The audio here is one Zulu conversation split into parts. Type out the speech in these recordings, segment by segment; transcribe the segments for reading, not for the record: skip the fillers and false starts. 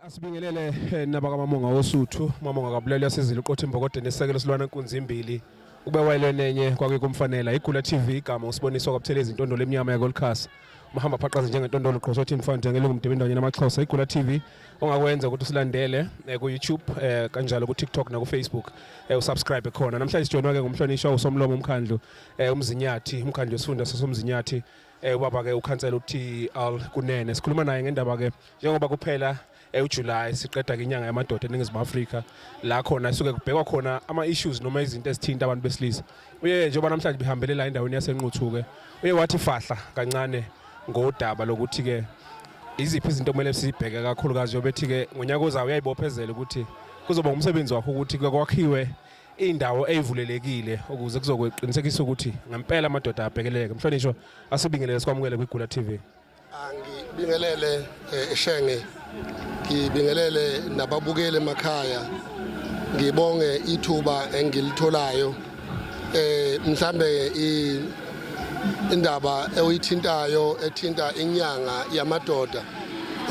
Asibingelele nabakamamonga woSuthu, uMamonga kabulele yasizile uqotha imbokodeni esekelo silwana nkunzi imbili. Ube wayelwenenye kwake kumfanela iGula TV igama usiboniswa kwaButhelezi intondolo emnyama yakolikhasa. Umhamba phaqaze njengentondolo uqhosothi mfana ngelungu mdebeni namaXhosa. iGula TV ongakwenza ukuthi usilandele ku YouTube, kanjalo ku TikTok na ku Facebook, usubscribe khona. Namhlanje sijoinwa ke ngumhlonishwa usomlomo umkhandlu uMzinyathi, umkhandlu wesifunda sasoMzinyathi, ubaba ke ukhansela uthi Al Kunene. Sikhuluma naye ngendaba ke njengoba kuphela uJuly, siqeda ke inyanga yamadoda eNingizimu Afrika, la khona suke kubhekwa khona ama issues noma izinto ezithinta abantu besilisa. Uye njengoba namhlanje behambele la endaweni yaseNquthu ke, uye wathi fahla kancane ngodaba lokuthi ke iziphi izinto kumele sibheke kakhulukazi, yobethi ke ngonyaka ozayo uyayibophezela ukuthi kuzoba umsebenzi wakho ukuthi kwakhiwe indawo eyivulelekile ukuze kuzokuqinisekisa ukuthi ngempela amadoda abhekeleke. Mhlonishwa, asibingelele, sikwamukele kwiGula TV. Angibingelele, Shenge, ngibingelele nababukeli emakhaya, ngibonge ithuba engilitholayo. Mhlambe indaba oyithintayo ethinta inyanga yamadoda,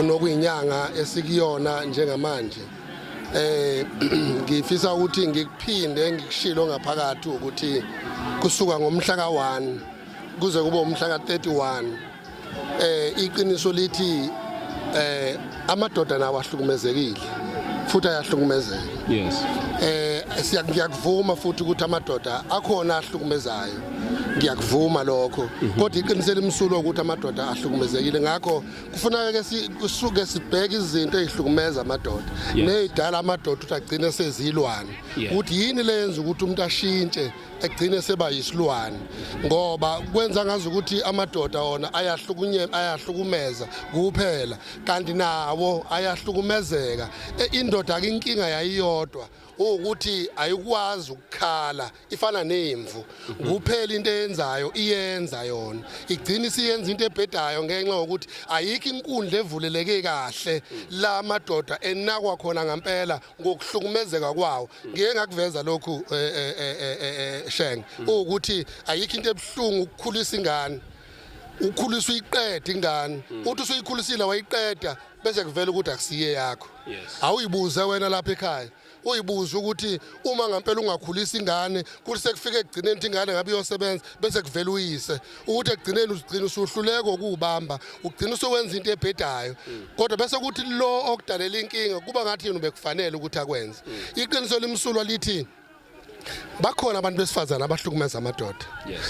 onokuyinyanga esikuyona njengamanje, ngifisa ukuthi ngikuphinde ngikushilo ngaphakathi ukuthi kusuka ngomhla ka-1 kuze kube umhla ka-31, iqiniso lithi amadoda nawo ahlukumezekile futhi ayahlukumezeka. Ngiyakuvuma futhi ukuthi amadoda akhona ahlukumezayo, ngiyakuvuma lokho, kodwa iqiniso elimsulwa ukuthi amadoda ahlukumezekile. Ngakho kufuneka ke kusuke sibheke izinto ezihlukumeza amadoda nezidala amadoda ukuthi agcine sezilwane, ukuthi yini leyenza ukuthi umuntu ashintshe egcine seba yisilwane, ngoba kwenza ngazi ukuthi amadoda wona ayahlukumeza kuphela, kanti nawo ayahlukumezeka. Indoda ke inkinga yayiyodwa ukuthi ayikwazi ukukhala, ifana nemvu kuphela. Into eyenzayo iyenza yona, igcina isiyenza into ebhedayo ngenxa yokuthi ayikho inkundla evuleleke kahle la madoda enakwa khona ngempela ngokuhlukumezeka kwawo. Ngike ngakuveza lokhu, Shenge, ukuthi ayikho into ebuhlungu ukukhulisa ingane, ukhulisa uyiqeda ingane, uthi usuyikhulisile wayiqeda, bese kuvela ukuthi akusiye yakho. Awuyibuze wena lapha ekhaya, uyibuze ukuthi uma ngempela ungakhulisa ingane, kuthi sekufika ekugcineni ukuthi ingane ngabe iyosebenza, bese kuvela uyise, ukuthi ekugcineni uzigcina usuhluleka ukuwubamba, ugcina usuwenza into ebhedayo, kodwa bese kuthi lo okudalela inkinga kuba ngathi yena ubekufanele ukuthi akwenze. Iqiniso limsulwa lithi bakhona abantu besifazana abahlukumeza amadoda,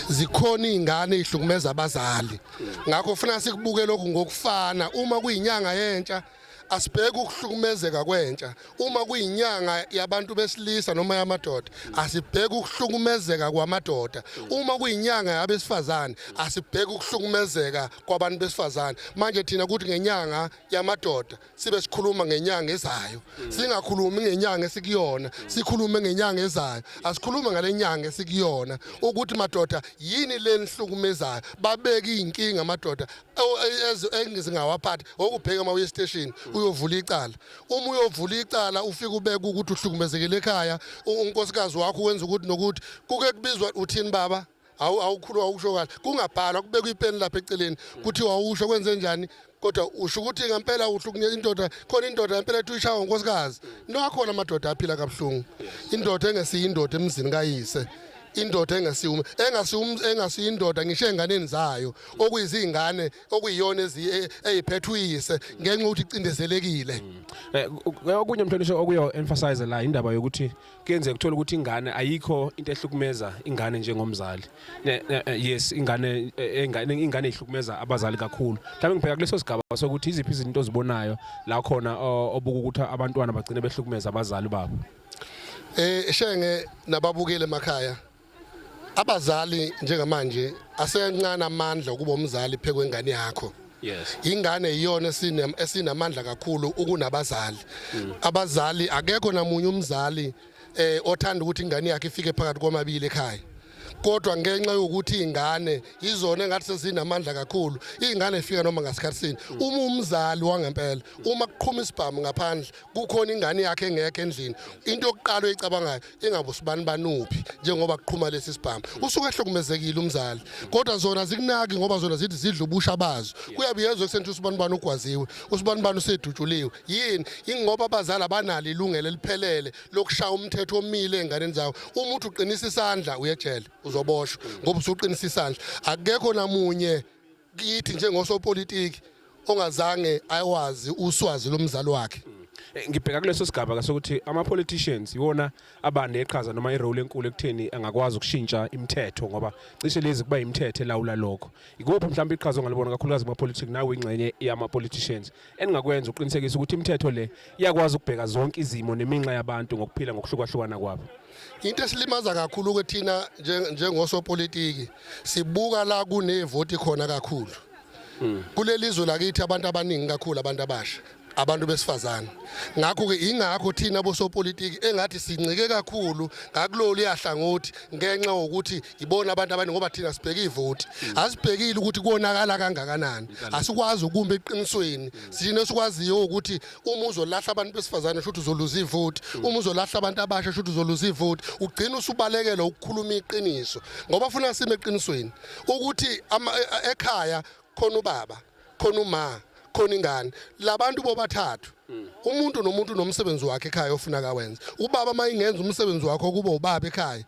zikhona izingane ezihlukumeza abazali. Ngakho kufanele sikubuke lokhu ngokufana. Uma kuyinyanga yentsha, asibheke ukuhlukumezeka kwentsha. Uma kuyinyanga yabantu besilisa noma yamadoda, asibheke ukuhlukumezeka kwamadoda. Uma kuyinyanga yabesifazane, asibheke ukuhlukumezeka kwabantu besifazane. Manje thina kuthi ngenyanga yamadoda sibe sikhuluma ngenyanga ezayo, singakhulumi ngenyanga esikuyona, sikhulume ngenyanga ezayo. Asikhulume ngale nyanga esikuyona ukuthi madoda, yini le nihlukumezayo? Babeke iy'nkinga amadoda engizingawaphathi okubheka. Uma uye esiteshini uyovula icala, uma uyovula icala ufike ubeke ukuthi uhlukumezekile ekhaya, unkosikazi wakho wenza ukuthi nokuthi, kuke kubizwa uthini baba? Awukhulu, awusho kahle, kungabhalwa, kubekwa ipeni lapha eceleni, kuthiwa awusho kwenze njani, kodwa usho ukuthi ngempela uhlukunyezwa indoda khona, indoda ngempela ethi uyishawa unkosikazi. Into akhona amadoda aphila kabuhlungu, indoda engesiyo indoda emzini kayise, indoda engasiyo engasiyo indoda ngisho ey'nganeni zayo, okuyizingane okuyiyona eyiphethe uyise ngenxa yokuthi icindezelekile. Okunye mhlonishwa okuyo emphasize la, indaba yokuthi kuyenzeka ukuthola ukuthi ingane ayikho into ehlukumeza ingane njengomzali. Yes, ingane ihlukumeza abazali kakhulu. Mhlawumbe ngibheka kuleso sigaba sokuthi iziphi izinto ozibonayo la khona obuka ukuthi abantwana bagcine behlukumeza abazali babo? Shenge nababukeli emakhaya, abazali njengamanje aseyancane amandla ukuba umzali phe kwengane yakho. Ingane iyona esinamandla kakhulu ukunabazali. Abazali, akekho namunye umzali othanda ukuthi ingane yakhe ifike phakathi kwamabili ekhaya. Kodwa ngenxa yokuthi iy'ngane izona engathi sezinamandla kakhulu, iy'ngane ifika noma ngasikhathi sini. Uma umzali wangempela, uma kuqhuma isibhamu ngaphandle, kukhona ingane yakhe engekho endlini, into yokuqala oyicabangayo ingabe usibani banuphi njengoba kuqhuma lesi sibhamu. Usuke ehlukumezekile umzali, kodwa zona zikunaki ngoba zona zithi zidla ubusha bazo. Kuyabe yezwe ekuseni usibani bani ugwaziwe, usibani bani usedutshuliwe. Yini? Ingoba abazali abanalo ilungelo eliphelele lokushaya umthetho omile ey'nganeni zawo. Uma uthi uqinisa isandla uyejele, uzoboshwa ngoba usuqinisa isandla. Akekho namunye kithi njengosopolitiki ongazange awazi uswazi lomzali wakhe. Ngibheka kuleso sigaba ke sokuthi ama-politicians iwona aba neqhaza noma i-role enkulu ekutheni angakwazi ukushintsha imithetho, ngoba cishe lezi kuba imithetho elawula lokho. Ikuphi mhlawumbe iqhaza ongalibona kakhulukazi kuma-politics, nawe ingxenye yama-politicians, eningakwenza ukuqinisekisa ukuthi imithetho le iyakwazi ukubheka zonke izimo neminxa yabantu ngokuphila ngokuhlukahlukana kwabo? Into esilimaza kakhulu ke thina njengosopolitiki, sibuka la kunevoti khona kakhulu. Kuleli zwe lakithi abantu abaningi kakhulu abantu abasha, abantu besifazane. Ngakho-ke ingakho thina bosopolitiki engathi sincike kakhulu ngakulolu yahlangothi, ngenxa yokuthi ibona abantu abaningi, ngoba thina sibheke ivoti, asibhekile ukuthi konakala kangakanani, asikwazi ukumba eqinisweni. Thina esikwaziyo ukuthi uma uzolahla abantu besifazane shuthi uzoluza ivoti, uma uzolahla abantu abasha shuthi uzoluza ivoti. Ugcina usubalekela ukukhuluma iqiniso, ngoba funa sime eqinisweni ukuthi ekhaya khona ubaba, khona uma, khona ingane. Labantu bobathathu, umuntu nomuntu nomsebenzi wakhe ekhaya ofuna kawenze. Ubaba mayingenza umsebenzi wakhe kuba ubaba ekhaya,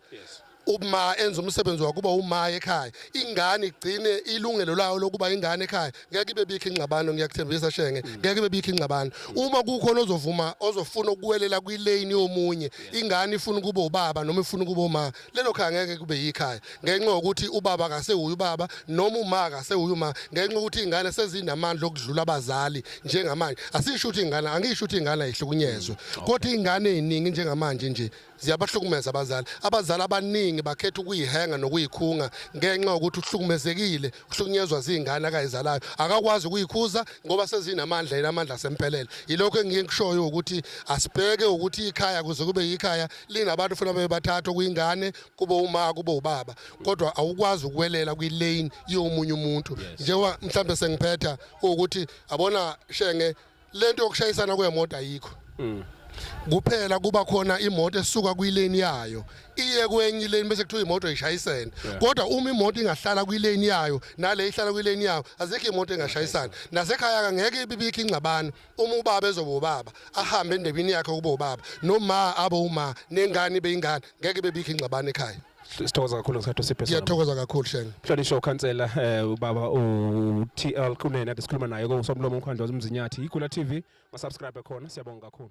uma enza umsebenzi wakhe kuba uma ekhaya, ingane igcine ilungelo layo lokuba ingane ekhaya, ngeke ibe bikho ingxabano. Ngiyakuthembisa Shenge, ngeke ibe bikho ingxabano. Uma kukhona ozovuma, ozofuna ukuwelela kwilane yomunye, ingane ifuna ukuba ubaba noma ifuna ukuba uma, lelo khaya ngeke kube yikhaya, ngenxa yokuthi ubaba akasewuye ubaba noma uma akasewuye uma, ngenxa yokuthi iy'ngane sezinamandla okudlula abazali njengamanje. Asisho ukuthi ingane, angisho ukuthi ingane ayihlukunyezwe, kodwa iy'ngane ey'ningi njengamanje nje ziyabahlukumeza abazali. Abazali abaningi bakhetha ukuyihenga nokuyikhunga ngenxa yokuthi uhlukumezekile, uhlukunyezwa ziy'ngane akayizalayo, akakwazi ukuyikhuza ngoba sezinamandla, yena amandla asemphelele. Yilokho engiye ngikushoyo ukuthi asibheke ukuthi ikhaya kuze kube yikhaya linabantu funa babe bathathu, okuyingane, kube uma, kube ubaba, kodwa awukwazi ukuwelela kwilane yomunye umuntu. Njengoba mhlambe sengiphetha ukuthi abona Shenge, lento yokushayisana kwemoto ayikho kuphela, kuba khona imoto esuka kwilane yayo iye kwenye ilane bese kuthiwa imoto ishayisene. Kodwa uma imoto ingahlala kwilane yayo nale ihlala kwilane yayo, azikho imoto engashayisana. Nasekhaya ngeke ibibikho ingxabano uma ubaba ezoba ubaba, ahambe endebini yakhe ukuba ubaba, noma abe uma, nengane ibe ingane, ngeke bebikho ingxabano ekhaya. Sithokoza kakhulu ngesikhathi osiphe sona. Ngiyathokoza kakhulu, Shenge. Mhlonishwa ukhansela, ubaba u-TL Kunene ade sikhuluma naye kosomlomo umkhandlu waseMzinyathi. Igula TV, masubscribe khona. Siyabonga kakhulu.